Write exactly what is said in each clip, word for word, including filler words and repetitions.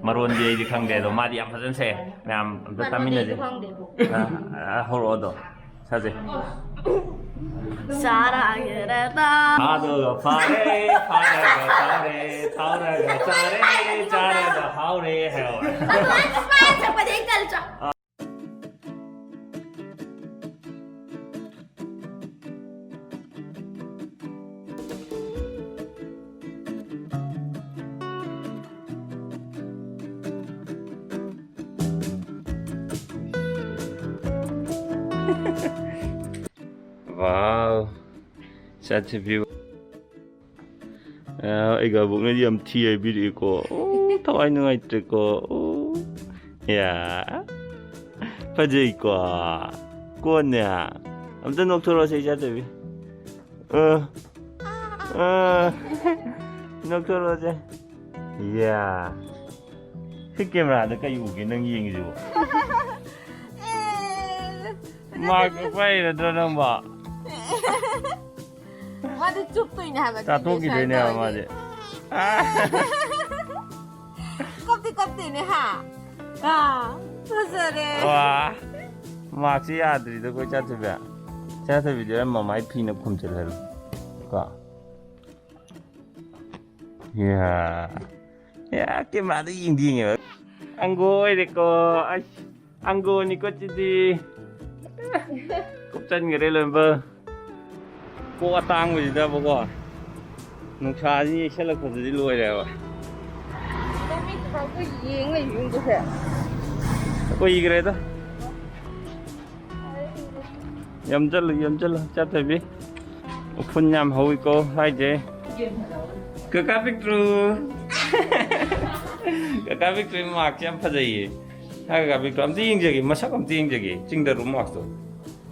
ꯃꯔꯣꯟꯗꯤ ꯑꯩꯗꯤ ꯈꯪꯗꯦ, ꯑꯗꯣ ꯃꯥꯗꯤ ꯌꯥꯝ ꯐꯖꯅ ꯁꯛꯑꯦ꯫ ꯃꯌꯥꯝ ꯑꯝꯇ ꯇꯥꯃꯤꯟꯅꯁꯦ꯫ ꯈꯪꯗꯦ꯫ ꯑ, ꯑ, ꯍꯧꯔꯛꯑꯣ ꯑꯗꯣ꯫ ꯁꯥꯁꯦ꯫ ꯆꯥꯔꯒꯦꯔ ꯊꯥꯔꯒ ꯐꯥꯔꯦ, ꯐꯥꯔꯒ ꯐꯥꯔꯦ, ꯊꯥꯎꯔꯒ ꯆꯥꯔꯦ, ꯆꯥꯔꯒ ꯍꯥꯎꯔꯦ ꯍꯥꯏꯌꯣ꯫ ꯁꯨꯃꯥꯏꯅ ꯁꯛꯄꯗꯤ ꯑꯩ ꯇꯜꯂꯦ꯫ Wow. Such a view. ꯑ, ꯑꯩꯒ ꯑꯕꯣꯛꯅꯗꯤ ꯌꯥꯝ ꯊꯤ ꯍꯥꯏꯕꯤꯔꯛꯑꯦꯀꯣ꯫ ꯑꯣ, ꯊꯋꯥꯏ ꯅꯨꯡꯉꯥꯏꯇ꯭ꯔꯦꯀꯣ꯫ ꯑꯣ꯫ ꯌꯥ꯫ ꯐꯖꯩꯀꯣ꯫ ꯀꯣꯟꯅꯦ꯫ ꯑꯝꯇ ꯅꯣꯛꯊꯣꯔꯛꯑꯣꯁꯦ, ꯏꯆꯥ ꯊꯣꯏꯕꯤ꯫ ꯑ꯫ ꯑ꯫ ꯅꯣꯛꯊꯣꯔꯛꯑꯣꯁꯦ꯫ ꯌꯥ꯫ ꯁꯤ ꯀꯦꯃꯦꯔꯥꯗ ꯀꯩ ꯎꯒꯦ ꯅꯪ ꯌꯦꯡꯉꯤꯁꯤꯕꯣ? ꯑꯦ꯫ ꯃꯥꯛ ꯎꯞꯄ ꯍꯩꯔꯗ꯭ꯔꯣ ꯅꯪꯕꯣ? ꯃꯥꯗꯤ ꯆꯨꯞꯇꯣꯏꯅꯦ ꯍꯥꯏꯕ, ꯆꯥꯊꯣꯛꯈꯤꯗꯣꯏꯅꯦ ꯍꯥꯏꯕ ꯁꯨꯃꯥꯏꯅ ꯃꯥꯗꯤ꯫ ꯇꯧꯔꯗꯤ꯫ ꯀꯞꯇꯤ ꯀꯞꯇꯦꯅꯦ, ꯍꯥ? ꯑꯥ, ꯐꯖꯔꯦ꯫ ꯋꯥ, ꯃꯥꯛꯁꯤ ꯌꯥꯗ꯭ꯔꯤꯗ ꯑꯩꯈꯣꯏ ꯆꯥꯊꯣꯏꯕꯤ꯫ ꯆꯥꯊꯣꯏꯕꯤꯗꯤ ꯍꯣꯔꯦꯟ ꯃꯃꯥꯏ ꯐꯤꯅ ꯈꯨꯝꯖꯤꯜꯍꯜꯂꯨ꯫ ꯀꯣ? ꯌꯥ꯫ ꯌꯥ, ꯀꯦꯃꯦꯔꯥꯗ ꯌꯦꯡꯗꯤ ꯌꯦꯡꯉꯦꯕ꯫ ꯑꯪꯒꯣ ꯑꯣꯏꯔꯦꯀꯣ꯫ ꯑꯁ, ꯑꯪꯒꯣꯅꯤꯀꯣ ꯁꯤꯗꯤ꯫ ꯀꯨꯞꯁꯟꯈꯔꯦ ꯂꯣꯏꯅꯃꯛ꯫ ꯀꯣꯛ ꯑꯇꯥꯡꯕꯁꯤꯗꯕꯀꯣ꯫ ꯅꯨꯡꯁꯥꯁꯤ ꯌꯩꯁꯜꯂꯛꯄꯗꯗꯤ ꯂꯣꯏꯔꯦꯕ꯫ ꯅꯪ ꯃꯤꯠ ꯈꯥꯛꯇ ꯌꯦꯡ ꯂꯩ ꯌꯨꯝꯗꯨꯁꯦ꯫ ꯀꯨꯏꯈ꯭ꯔꯦꯗ꯫ ꯌꯣꯝꯖꯜꯂꯨ, ꯌꯣꯝꯖꯜꯂꯨ, ꯆꯠꯇꯕꯤ꯫ ꯎꯐꯨꯟ ꯌꯥꯝ ꯍꯧꯋꯤꯀꯣ ꯍꯥꯏꯁꯦ꯫ ꯀꯀꯥ ꯄꯤꯛꯇ꯭ꯔꯨ꯫ ꯀꯀꯥ ꯄꯤꯛꯇ꯭ꯔꯨ ꯃꯥꯛꯁꯦ ꯌꯥꯝ ꯐꯖꯩꯌꯦ꯫ ꯍꯥꯏ, ꯀꯀꯥ ꯄꯤꯛꯇ꯭ꯔꯨ ꯑꯝꯇ ꯌꯦꯡꯖꯒꯦ, ꯃꯁꯛ ꯑꯝꯇ ꯌꯦꯡꯖꯒꯦ꯫ ꯆꯤꯡꯗ ꯔꯨꯝ ꯃꯥꯛꯁꯇꯣ꯫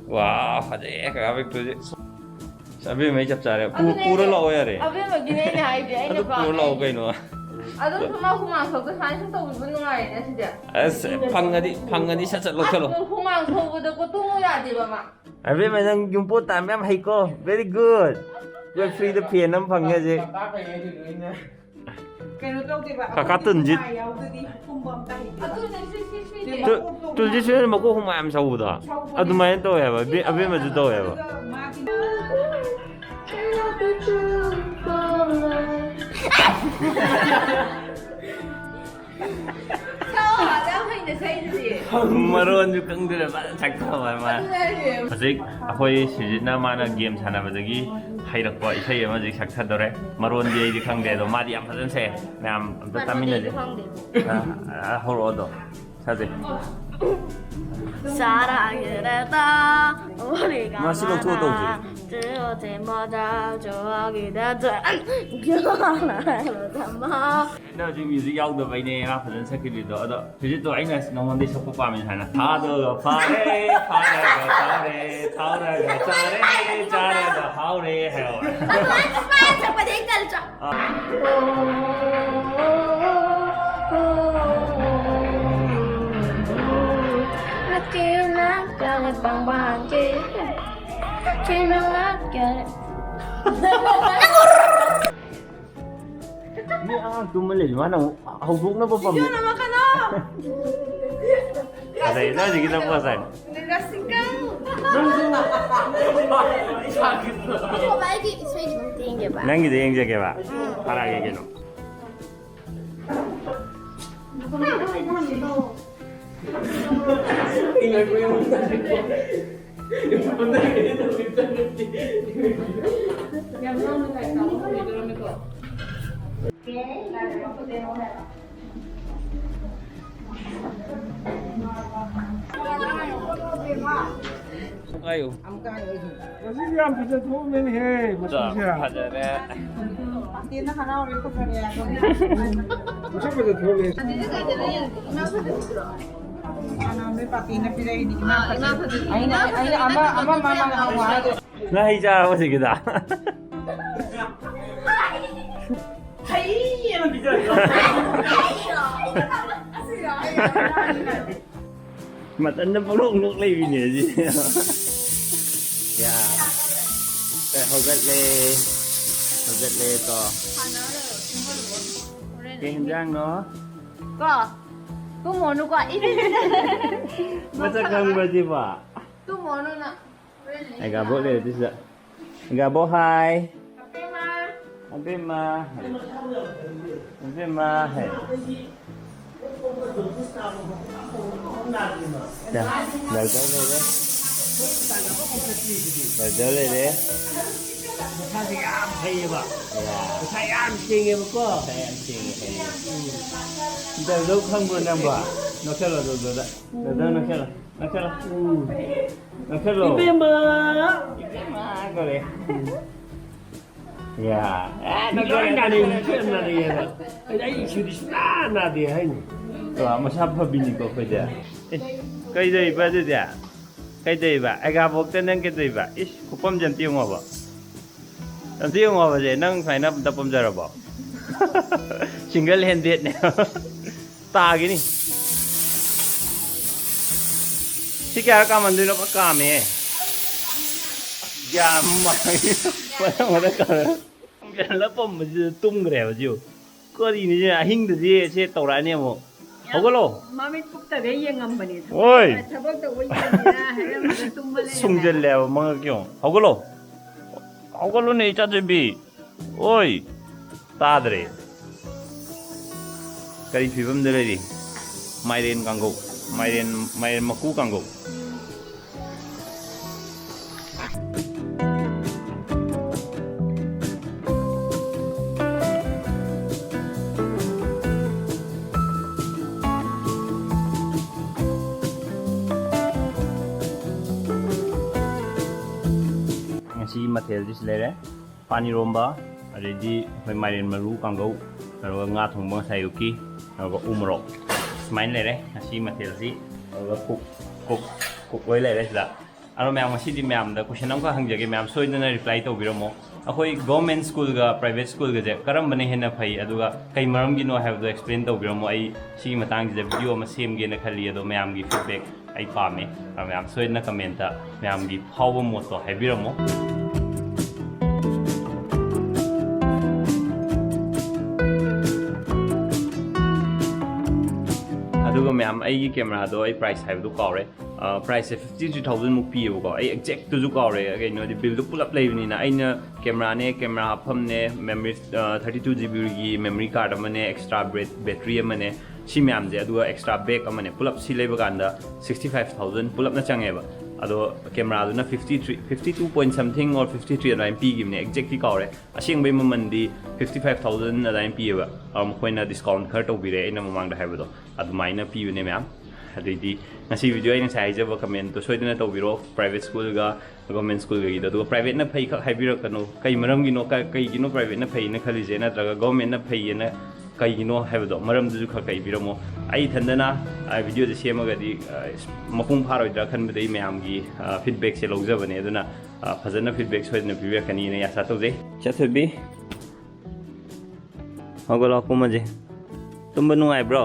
ꯋꯥ, ꯐꯖꯩꯌꯦ ꯀꯀꯥ ꯄꯤꯛꯇ꯭ꯔꯨꯁꯦ꯫ ꯑꯁ, ꯑꯕꯦꯝꯃ ꯑꯩ ꯆꯞ ꯆꯥꯔꯦ꯫ ꯄꯨ-, ꯑꯗꯨꯅꯦ ꯄꯨꯔ ꯑꯩꯅ, ꯂꯥꯛꯑꯣ ꯌꯥꯔꯦ꯫ ꯑꯕꯦꯝꯃꯒꯤꯅꯦ ꯑꯩꯅ ꯍꯥꯏꯁꯦ, ꯑꯩꯅ ꯑꯗꯨ ꯄꯨꯔ ꯄꯥꯝꯃꯦ꯫ ꯂꯥꯛꯑꯣ ꯀꯩꯅꯣ꯫ ꯑꯗꯨꯝ ꯊꯨꯝꯃ ꯍꯨꯃꯥꯡ ꯊꯣꯛꯇ ꯁꯨꯃꯥꯏꯅ ꯁꯨꯝ ꯇꯧꯕꯤꯕ ꯅꯨꯡꯉꯥꯏꯔꯦꯅꯦ ꯁꯤꯗꯤ꯫ ꯑꯁ, ꯐꯪꯉꯗꯤ, ꯐꯪꯉꯗꯤ ꯁꯠ ꯁꯠ ꯂꯧꯁꯜꯂꯣ꯫ ꯑꯁ, ꯍꯨꯃꯥꯡ ꯊꯣꯛꯄꯗꯀꯣ ꯇꯨꯝꯃꯨ ꯌꯥꯗꯦꯕ ꯃꯥ꯫ ꯑꯕꯦꯝꯃ, ꯅꯪ ꯌꯨꯝꯄꯣꯠ ꯇꯥꯟꯕ ꯌꯥꯝ ꯍꯩꯀꯣ꯫ Very good꯫ ꯑꯩꯈꯣꯏ free ꯗ fan ꯑꯃ ꯐꯪꯉꯦ ꯍꯧꯖꯤꯛ꯫ ꯄꯥꯄꯥ ꯀꯩ ꯍꯥꯏꯗꯣꯏꯅꯣ ꯑꯩꯅ? ꯀꯩꯅꯣ ꯇꯧꯗꯦꯕ꯫ ꯀꯀꯥ ꯇꯨꯟꯖꯤꯠ꯫ ꯃꯥ ꯌꯥꯎꯗ꯭ꯔꯗꯤ ꯄꯨꯝꯕ ꯑꯝꯇ ꯍꯩꯇꯦꯕ꯫ ꯑꯗꯨꯅꯦ ꯁꯤ, ꯁꯤ, ꯁꯤ꯫ ꯇꯨ-, ꯇꯨꯟꯖꯤꯠꯁꯤꯅ ꯃꯀꯣꯛ ꯍꯨꯃꯥꯏ ꯌꯥꯝ ꯁꯧꯕꯗꯣ꯫ ꯁꯧꯕꯅꯦ꯫ ꯑꯗꯨꯃꯥꯏꯅ ꯇꯧꯋꯦ ꯍꯥꯏꯕ꯫ ꯑꯕꯦ-, ꯑꯕꯦꯝꯃꯁꯨ ꯇꯧꯋꯦ ꯍꯥꯏꯕ꯫ ꯑꯗꯨꯒ ꯃꯥꯗꯤ ꯁꯛꯑꯣ, ꯑꯗꯨ ꯌꯥꯝ ꯍꯩꯅ ꯁꯛꯏꯗꯨꯗꯤ꯫ ꯃꯔꯣꯟꯁꯨ ꯈꯪꯗꯅ ꯐꯖꯅ ꯁꯛꯊꯕ ꯃꯥ꯫ ꯑꯗꯨꯅꯦ ꯍꯥꯏꯁꯦ꯫ ꯍꯧꯖꯤꯛ ꯑꯩꯈꯣꯏ ꯁꯤꯖꯤꯠꯅ ꯃꯥꯅ ꯒꯦꯝ ꯁꯥꯟꯅꯕꯗꯒꯤ ꯍꯩꯔꯛꯄ ꯏꯁꯩ ꯑꯃ ꯍꯧꯖꯤꯛ ꯁꯛꯊꯗꯧꯔꯦ꯫ ꯃꯔꯣꯟꯗꯤ ꯑꯩꯗꯤ ꯈꯪꯗꯦ, ꯑꯗꯣ ꯃꯥꯗꯤ ꯌꯥꯝ ꯐꯖꯅ ꯁꯛꯑꯦ꯫ ꯃꯌꯥꯝ ꯑꯝꯇ ꯇꯥꯃꯤꯟꯅꯁꯦ꯫ ꯃꯔꯣꯟꯗꯤ ꯈꯪꯗꯦ꯫ ꯑ, ꯑ, ꯍꯧꯔꯛꯑꯣ ꯑꯗꯣ꯫ ꯁꯥꯖꯦ꯫ ꯆꯥꯔꯒꯦꯔꯦꯗ, ꯃꯁꯤ ꯂꯧꯊꯣꯛꯑ ꯇꯧꯁꯦ꯫ ꯅꯪ ꯍꯧꯖꯤꯛ ꯃ꯭ꯌꯨꯖꯤꯛ ꯌꯥꯎꯗꯕꯩꯅꯦ ꯃꯥ ꯐꯖꯅ ꯁꯛꯈꯤꯗ꯭ꯔꯤꯗꯣ꯫ ꯑꯗꯣ ꯍꯧꯖꯤꯛꯇꯣ ꯑꯩꯅ ꯅꯉꯣꯟꯗꯩ ꯁꯛꯄ ꯄꯥꯝꯃꯦ ꯍꯥꯏꯅ꯫ ꯊꯥꯗꯣꯒ ꯐꯥꯔꯦ, ꯐꯥꯔꯒ ꯐꯥꯔꯦ, ꯊꯥꯎꯔꯒ ꯆꯥꯔꯦ, ꯆꯥꯔꯒ ꯍꯥꯎꯔꯦ ꯍꯥꯏꯌꯣ꯫ ꯁꯨꯃꯥꯏꯅ ꯁꯛꯄꯗꯤ ꯑꯩ ꯇꯜꯂꯦ꯫ ꯑꯥ꯫ ꯃꯤ ꯑꯉꯥꯡ ꯇꯨꯝꯃ ꯂꯩꯔꯤ, ꯃꯥꯅ ꯑꯃꯨꯛ ꯍꯧꯗꯣꯛꯅꯕ ꯄꯥꯝꯃꯤ꯫ ꯏꯕꯦꯝꯃ, ꯀꯩꯅꯣ? ꯑꯗꯩ ꯅꯪ ꯍꯧꯖꯤꯛꯀꯤꯗꯣ ꯄꯣꯠ ꯆꯥꯏ꯫ ꯔꯁꯤꯀꯥ꯫ ꯑꯗꯣ ꯑꯩꯒꯤ ꯏꯁꯩꯒꯤ ꯑꯃꯨꯛ ꯌꯦꯡꯒꯦꯕ꯫ ꯅꯪꯒꯤꯗꯣ ꯌꯦꯡꯖꯒꯦꯕ꯫ ꯎꯝ꯫ ꯊꯥꯔꯛꯑꯒꯦ ꯀꯩꯅꯣ꯫ ꯉꯁꯤꯗꯤ ꯌꯥꯝ ꯐꯖ ꯊꯣꯛꯑꯝꯃꯦꯅꯦꯍꯦ, ꯃꯆꯨꯁꯦ꯫ ꯐꯖꯔꯦ꯫ ꯄꯥꯇꯦꯟꯅ ꯍꯔꯥꯎꯔꯦ, ꯐꯖꯔꯦ꯫ ꯃꯁꯛ ꯐꯖ ꯊꯣꯛꯑꯝꯃꯦ꯫ ꯄꯥꯇꯦꯟꯅ ꯄꯤꯔꯛꯏꯅꯤ, ꯏꯃꯥ ꯐꯖ-, ꯑꯩꯅ, ꯑꯩꯅ ꯑꯃ, ꯑꯃ, ꯃꯥ, ꯃꯥ, ꯃꯥ, ꯃꯥ꯫ ꯅꯪ ꯍꯩ ꯆꯥꯔꯕ ꯍꯧꯖꯤꯛꯀꯤꯗ? ꯍꯩ ꯑꯃ ꯄꯤꯖꯔꯒ꯫ ꯃꯇꯟꯗ ꯄꯪꯅꯣꯛ ꯅꯣꯛ ꯂꯩꯕꯤꯅꯦ ꯁꯤ꯫ ꯌꯥ꯫ ꯁꯦ, ꯍꯧꯒꯠꯂꯦ꯫ ꯍꯧꯒꯠꯂꯦ ꯇꯣ꯫ ꯀꯩ ꯍꯤꯟꯖꯥꯡꯅꯣ? ꯀꯣ? ꯇꯨꯝꯃꯣꯅꯨꯀꯣ, ꯏ, ꯃꯁꯛ ꯈꯪꯕ꯭ꯔꯥ ꯁꯤꯕꯣ? ꯇꯨꯝꯃꯣꯅꯨ ꯅꯪ꯫ ꯑꯩꯒꯥꯕꯣꯛ ꯂꯩꯔꯗꯤ ꯁꯤꯗ꯫ ꯑꯩꯒꯥꯕꯣꯛ ꯍꯥꯏ꯫ ꯑꯕꯦꯝꯃ꯫ ꯑꯕꯦꯝꯃ ꯍꯥꯏ꯫ ꯑꯕꯦꯝꯃ ꯍꯥꯏ꯫ ꯗꯥꯛꯇꯔ ꯂꯩꯔꯦ꯫ ꯗꯥꯛꯇꯔ ꯂꯩꯔꯦ꯫ ꯃꯁꯥꯁꯦ ꯌꯥꯝ ꯐꯩꯌꯦꯕ꯫ ꯌꯥ꯫ ꯃꯁꯥ ꯌꯥꯝ ꯁꯦꯡꯉꯦꯕꯀꯣ꯫ ꯃꯁꯥ ꯌꯥꯝ ꯁꯦꯡꯉꯦ, ꯐꯩꯌꯦ꯫ ꯗꯥꯛꯇꯔ ꯈꯪꯕ꯭ꯔꯣ ꯅꯪꯕꯣ? ꯅꯣꯛꯁꯜꯂꯣ, ꯗꯥꯛꯇꯔꯗ꯫ ꯗꯥꯛꯇꯔ ꯅꯣꯛꯁꯜꯂꯣ꯫ ꯅꯣꯛꯁꯜꯂꯣ꯫ ꯎꯝ꯫ ꯅꯣꯛꯁꯜꯂꯣ꯫ ꯏꯕꯦꯝꯃ! ꯏꯕꯦꯝꯃ ꯀꯧꯔꯦ꯫ ꯎꯝ꯫ ꯌꯥ꯫ ꯑꯦ, ꯅꯪ ꯁꯨꯡꯅꯥ ꯅꯥꯗꯦ, ꯁꯨꯡꯅꯥ ꯅꯥꯗꯦ ꯍꯥꯏꯕ꯫ ꯑꯩ, ꯑꯩ ꯏꯁꯨꯗꯤ ꯁꯨꯡꯅꯥ ꯅꯥꯗꯦ ꯍꯥꯏꯅꯤ꯫ ꯇꯣ, ꯃꯁꯥ ꯐꯕꯤꯅꯤꯀꯣ ꯑꯩꯈꯣꯏꯗꯤ꯫ ꯑꯦ, ꯀꯩꯗꯧꯔꯤꯕ ꯑꯗꯨꯗꯤ? ꯀꯩꯗꯧꯔꯤꯕ? ꯑꯩꯒꯥꯕꯣꯛꯇ ꯅꯪ ꯀꯩꯗꯧꯔꯤꯕ? ꯏꯁ, ꯈꯨꯄꯝꯁꯦ ꯑꯝꯇ ꯌꯦꯡꯉꯣꯕ꯫ ꯑꯝꯇ ꯌꯦꯡꯉꯣꯕꯁꯦ, ꯅꯪ ꯁꯨꯃꯥꯏꯅ ꯑꯝꯇ ꯄꯝꯖꯔꯕꯣ? Single handedꯅꯦ꯫ ꯇꯥꯒꯤꯅꯤ꯫ ꯁꯤ ꯀꯌꯥ ꯀꯥꯝꯍꯟꯗꯣꯏꯅꯣ? ꯐ ꯀꯥꯝꯃꯦ꯫ ꯌꯥꯝ ꯃꯥꯡꯉꯤ꯫ ꯃꯊꯪ ꯃꯊꯪ ꯀꯥꯝꯃꯦ꯫ ꯄꯨꯡ ꯀꯌꯥ ꯂꯞꯄꯝꯕꯁꯤꯗ ꯇꯨꯝꯈ꯭ꯔꯦꯕ ꯁꯤꯕꯨ꯫ ꯀꯔꯤꯅꯣ ꯁꯤ ꯑꯍꯤꯡꯗꯗꯤ ꯁꯤ ꯇꯧꯔꯛꯑꯅꯤ ꯑꯃꯨꯛ꯫ ꯍꯧꯒꯠꯂꯣ꯫ ꯃꯃꯤꯠ ꯀꯨꯞꯇꯒꯩ ꯌꯦꯡꯉꯝꯕꯅꯦ꯫ ꯑꯣꯏ꯫ ꯊꯕꯛ ꯇꯧꯕ ꯌꯦꯡꯉꯤꯔꯥ ꯍꯥꯏꯔꯝꯃꯒ ꯇꯨꯝꯃ ꯂꯩꯔꯝꯃꯦ꯫ ꯁꯨꯡꯖꯜꯂꯦꯕ ꯃꯉꯛ ꯌꯦꯡꯉꯣ꯫ ꯍꯧꯒꯠꯂꯣ꯫ ꯍꯧꯒꯠꯂꯣꯅꯦ ꯏꯆꯥꯊꯣꯏꯕꯤ꯫ ꯑꯣꯏ꯫ ꯇꯥꯗ꯭ꯔꯦ꯫ ꯀꯔꯤ ꯐꯤꯕꯝꯗ ꯂꯩꯔꯤ? ꯃꯥꯏꯔꯦꯟ ꯀꯥꯡꯒꯧ꯫ ꯃꯥꯏꯔꯦꯟ, ꯃꯥꯏꯔꯦꯟ ꯃꯀꯨ ꯀꯥꯡꯒꯧ꯫ ꯉꯁꯤꯒꯤ ꯃꯊꯦꯜꯗꯤ ꯁꯤ ꯂꯩꯔꯦ꯫ ꯄꯥꯟ ꯏꯔꯣꯝꯕ, ꯑꯗꯩꯗꯤ ꯑꯩꯈꯣꯏ ꯃꯥꯏꯔꯦꯟ ꯃꯔꯨ ꯀꯥꯡꯒꯧ, ꯑꯗꯨꯒ ꯉꯥ ꯊꯣꯡꯕ ꯉꯁꯥꯏ ꯑꯌꯨꯛꯀꯤ, ꯑꯗꯨꯒ ꯎ ꯃꯣꯔꯣꯛ꯫ ꯁꯨꯃꯥꯏꯅ ꯂꯩꯔꯦ ꯉꯁꯤ ꯃꯊꯦꯜꯁꯤ꯫ ꯑꯗꯨꯒ ꯀꯨꯛ, ꯀꯨꯛ, ꯀꯨꯛ ꯂꯣꯏ ꯂꯩꯔꯦ ꯁꯤꯗ꯫ ꯑꯗꯣ ꯃꯌꯥꯝ, ꯉꯁꯤꯗꯤ ꯃꯌꯥꯝꯗ question ꯑꯃꯈꯛ ꯍꯪꯖꯒꯦ, ꯃꯌꯥꯝ ꯁꯣꯏꯗꯅ reply ꯇꯧꯕꯤꯔꯝꯃꯣ꯫ ꯑꯩꯈꯣꯏ government schoolꯒ private schoolꯒꯁꯦ ꯀꯔꯝꯕꯅ ꯍꯦꯟꯅ ꯐꯩ, ꯑꯗꯨꯒ ꯀꯩ ꯃꯔꯝꯒꯤꯅꯣ ꯍꯥꯏꯕꯗꯣ explain ꯇꯧꯕꯤꯔꯝꯃꯣ꯫ ꯑꯩ ꯁꯤꯒꯤ ꯃꯇꯥꯡꯁꯤꯗ video ꯑꯃ ꯁꯦꯝꯒꯦꯅ ꯈꯜꯂꯤ, ꯑꯗꯣ ꯃꯌꯥꯝꯒꯤ feedback ꯑꯩ ꯄꯥꯝꯃꯦ꯫ ꯑꯗꯣ ꯃꯌꯥꯝ ꯁꯣꯏꯗꯅ commentꯇ ꯃꯌꯥꯝꯒꯤ ꯐꯥꯎꯕ ꯃꯣꯠꯇꯣ ꯍꯥꯏꯕꯤꯔꯝꯃꯣ꯫ ꯑꯗꯨꯒ ꯃꯌꯥꯝ, ꯑꯩꯒꯤ ꯀꯦꯃꯦꯔꯥꯗꯣ ꯑꯩ ꯄ꯭ꯔꯥꯏꯁ ꯍꯥꯏꯕꯗꯣ ꯀꯥꯎꯔꯦ꯫ ꯄ꯭ꯔꯥꯏꯁꯁꯦ ꯐꯤꯐꯇꯤ ꯊ꯭ꯔꯤ ꯊꯥꯎꯖꯟꯃꯨꯛ ꯄꯤꯌꯦꯕꯀꯣ꯫ ꯑꯩ ꯑꯦꯛꯖꯦꯛꯇꯨꯁꯨ ꯀꯥꯎꯔꯦ, ꯀꯩꯅꯣꯗꯤ ꯕꯤꯜꯗꯨ ꯄꯨꯂꯞ ꯂꯩꯕꯅꯤꯅ꯫ ꯑꯩꯅ ꯀꯦꯃꯦꯔꯥꯅꯦ, ꯀꯦꯃꯦꯔꯥ ꯍꯥꯞꯐꯝꯅꯦ, ꯃꯦꯃꯣꯔꯤ, ꯊꯥꯔꯇꯤ ꯇꯨ ꯖꯤ ꯕꯤꯒꯤ ꯃꯦꯃꯣꯔꯤ ꯀꯥꯔꯗ ꯑꯃꯅꯦ, ꯑꯦꯛꯁꯇ꯭ꯔꯥ ꯕꯦꯇ꯭ꯔꯤ ꯑꯃꯅꯦ, ꯁꯤ ꯃꯌꯥꯝꯁꯦ, ꯑꯗꯨꯒ ꯑꯦꯛꯁꯇ꯭ꯔꯥ ꯕꯦꯛ ꯑꯃꯅꯦ, ꯄꯨꯂꯞ ꯁꯤ ꯂꯩꯕ ꯀꯥꯟꯗ ꯁꯤꯛꯁꯇꯤ ꯐꯥꯏꯚ ꯊꯥꯎꯖꯟ ꯄꯨꯂꯞꯅ ꯆꯪꯉꯦꯕ꯫ ꯑꯗꯣ ꯀꯦꯃꯦꯔꯥꯗꯨꯅ fifty three, fifty two point something or fifty three ꯑꯗꯨꯃꯥꯏꯅ ꯄꯤꯈꯤꯕꯅꯦ, ꯑꯦꯛꯖꯦꯛꯇꯤ ꯀꯥꯎꯔꯦ꯫ ꯑꯁꯦꯡꯕꯩ ꯃꯃꯜꯗꯤ ꯐꯤꯐꯇꯤ ꯐꯥꯏꯚ ꯊꯥꯎꯖꯟ ꯑꯗꯨꯃꯥꯏꯅ ꯄꯤꯌꯦꯕ꯫ ꯑ, ꯃꯈꯣꯏꯅ ꯗꯤꯁꯀꯥꯎꯟ ꯈꯔ ꯇꯧꯕꯤꯔꯦ, ꯑꯩꯅ ꯃꯃꯥꯡꯗ ꯍꯥꯏꯕꯗꯣ ꯑꯗꯨꯃꯥꯏꯅ ꯄꯤꯕꯅꯦ ꯃꯌꯥꯝ꯫ ꯑꯗꯩꯗꯤ ꯉꯁꯤ ꯚꯤꯗꯤꯑꯣ ꯑꯩꯅ ꯉꯁꯥꯏ ꯍꯥꯏꯖꯕ ꯀꯃꯦꯟꯇꯣ ꯁꯣꯏꯗꯅ ꯇꯧꯕꯤꯔꯣ, ꯄ꯭ꯔꯥꯏꯚꯦꯠ ꯁ꯭ꯀꯨꯜꯒ ꯒꯣꯔꯃꯦꯟ ꯁ꯭ꯀꯨꯜꯒꯒꯤꯗꯣ꯫ ꯑꯗꯨꯒ ꯄ꯭ꯔꯥꯏꯚꯦꯠꯅ ꯐꯩ ꯈꯛ ꯍꯥꯏꯕꯤꯔꯛꯀꯅꯨ꯫ ꯀꯩ ꯃꯔꯝꯒꯤꯅꯣ, ꯀ-, ꯀꯩꯒꯤꯅꯣ ꯄ꯭ꯔꯥꯏꯚꯦꯠꯅ ꯐꯩꯅ ꯈꯜꯂꯤꯁꯦ, ꯅꯠꯇ꯭ꯔꯒ ꯒꯣꯔꯃꯦꯟꯅ ꯐꯩꯌꯦꯅ ꯀꯩꯒꯤꯅꯣ ꯍꯥꯏꯕꯗꯣ, ꯃꯔꯝꯗꯨꯁꯨ ꯈꯔ ꯈꯔ ꯏꯕꯤꯔꯝꯃꯣ꯫ ꯑꯩ ꯏꯊꯟꯗꯅ, ꯑ, ꯚꯤꯗꯤꯑꯣꯁꯦ ꯁꯦꯝꯃꯒꯗꯤ, ꯑ, ꯃꯄꯨꯡ ꯐꯥꯔꯣꯏꯗ꯭ꯔꯥ ꯈꯟꯕꯗꯩ ꯃꯌꯥꯝꯒꯤ, ꯑ, ꯐꯤꯗꯕꯦꯛꯁꯦ ꯂꯧꯖꯕꯅꯦ꯫ ꯑꯗꯨꯅ, ꯑ, ꯐꯖꯅ ꯐꯤꯗꯕꯦꯛ ꯁꯣꯏꯗꯅ ꯄꯤꯕꯤꯔꯛꯀꯅꯤꯅ ꯑꯩ ꯑꯥꯁꯥ ꯇꯧꯖꯩ꯫ ꯆꯠꯊꯣꯏꯕꯤ, ꯍꯧꯒꯠꯂꯣ, ꯀꯨꯝꯃꯁꯦ꯫ ꯇꯨꯝꯕ ꯅꯨꯡꯉꯥꯏꯕ꯭ꯔꯣ?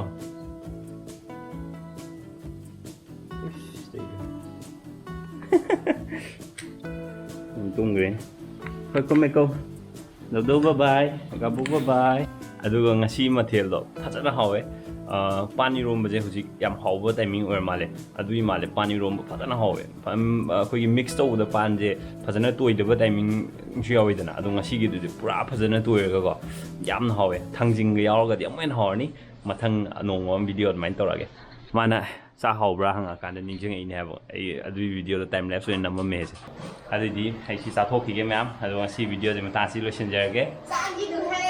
ꯇꯨꯝꯈ꯭ꯔꯦ꯫ ꯍꯣꯏ, ꯀꯨꯝꯃꯦꯀꯣ꯫ ꯗꯧꯗꯧ, ꯕꯥꯏ꯫ ꯒꯥꯕꯨ, ꯕꯥꯏ꯫ ꯑꯗꯨꯒ ꯉꯁꯤ ꯃꯊꯦꯜꯗꯣ ꯐꯖꯅ ꯍꯥꯎꯋꯦ꯫ ꯑ, ꯄꯥꯟ ꯏꯔꯣꯝꯕꯁꯦ ꯍꯧꯖꯤꯛ ꯌꯥꯝ ꯍꯥꯎꯕ ꯇꯥꯏꯃꯤꯡ ꯑꯣꯏꯔ ꯃꯥꯜꯂꯦ꯫ ꯑꯗꯨꯒꯤ ꯃꯥꯜꯂꯦ, ꯄꯥꯟ ꯏꯔꯣꯝꯕ ꯐꯖꯅ ꯍꯥꯎꯋꯦ꯫ ꯐꯝ-, ꯑꯩꯈꯣꯏꯒꯤ ꯃꯤꯛꯁ ꯇꯧꯕꯗ ꯄꯥꯟꯁꯦ ꯐꯖꯅ ꯇꯣꯏꯗꯕ ꯇꯥꯏꯃꯤꯡꯁꯨ ꯌꯥꯎꯋꯤꯗꯅ, ꯑꯗꯣ ꯉꯁꯤꯒꯤꯗꯨꯗꯤ ꯄꯨꯔꯥ ꯐꯖꯅ ꯇꯣꯏꯔꯒꯀꯣ, ꯌꯥꯝꯅ ꯍꯥꯎꯋꯦ꯫ ꯊꯥꯡꯖꯤꯡꯒ ꯌꯥꯎꯔꯒꯗꯤ ꯑꯃꯨꯛ ꯍꯦꯟꯅ ꯍꯥꯎꯔꯅꯤ꯫ ꯃꯊꯪ ꯅꯣꯡꯃ ꯑꯃ ꯚꯤꯗꯤꯑꯣ ꯑꯗꯨꯃꯥꯏꯅ ꯇꯧꯔꯛꯑꯒꯦ꯫ ꯃꯥꯅ ꯆꯥꯛ ꯍꯥꯎꯕ꯭ꯔꯥ ꯍꯪꯉꯛꯀꯥꯟꯗ ꯅꯤꯡꯁꯤꯡꯉꯛꯏꯅꯦ ꯍꯥꯏꯕ꯫ ꯑꯩ ꯑꯗꯨꯒꯤ ꯚꯤꯗꯤꯑꯣꯗꯣ ꯇꯥꯏꯝ ꯂꯦꯞꯁ ꯑꯣꯏꯅ ꯅꯝꯃꯝꯃꯦ ꯍꯥꯏꯁꯦ꯫ ꯑꯗꯨꯗꯤ ꯑꯩ ꯁꯤ ꯆꯥꯊꯣꯛꯈꯤꯒꯦ ꯃꯌꯥꯝ, ꯑꯗꯨꯒ ꯉꯁꯤ ꯚꯤꯗꯤꯑꯣꯁꯦ ꯃꯇꯥꯡ ꯑꯁꯤ ꯂꯣꯏꯁꯤꯟꯖꯔꯒꯦ꯫ ꯆꯥꯒꯤꯅꯨꯍꯦ꯫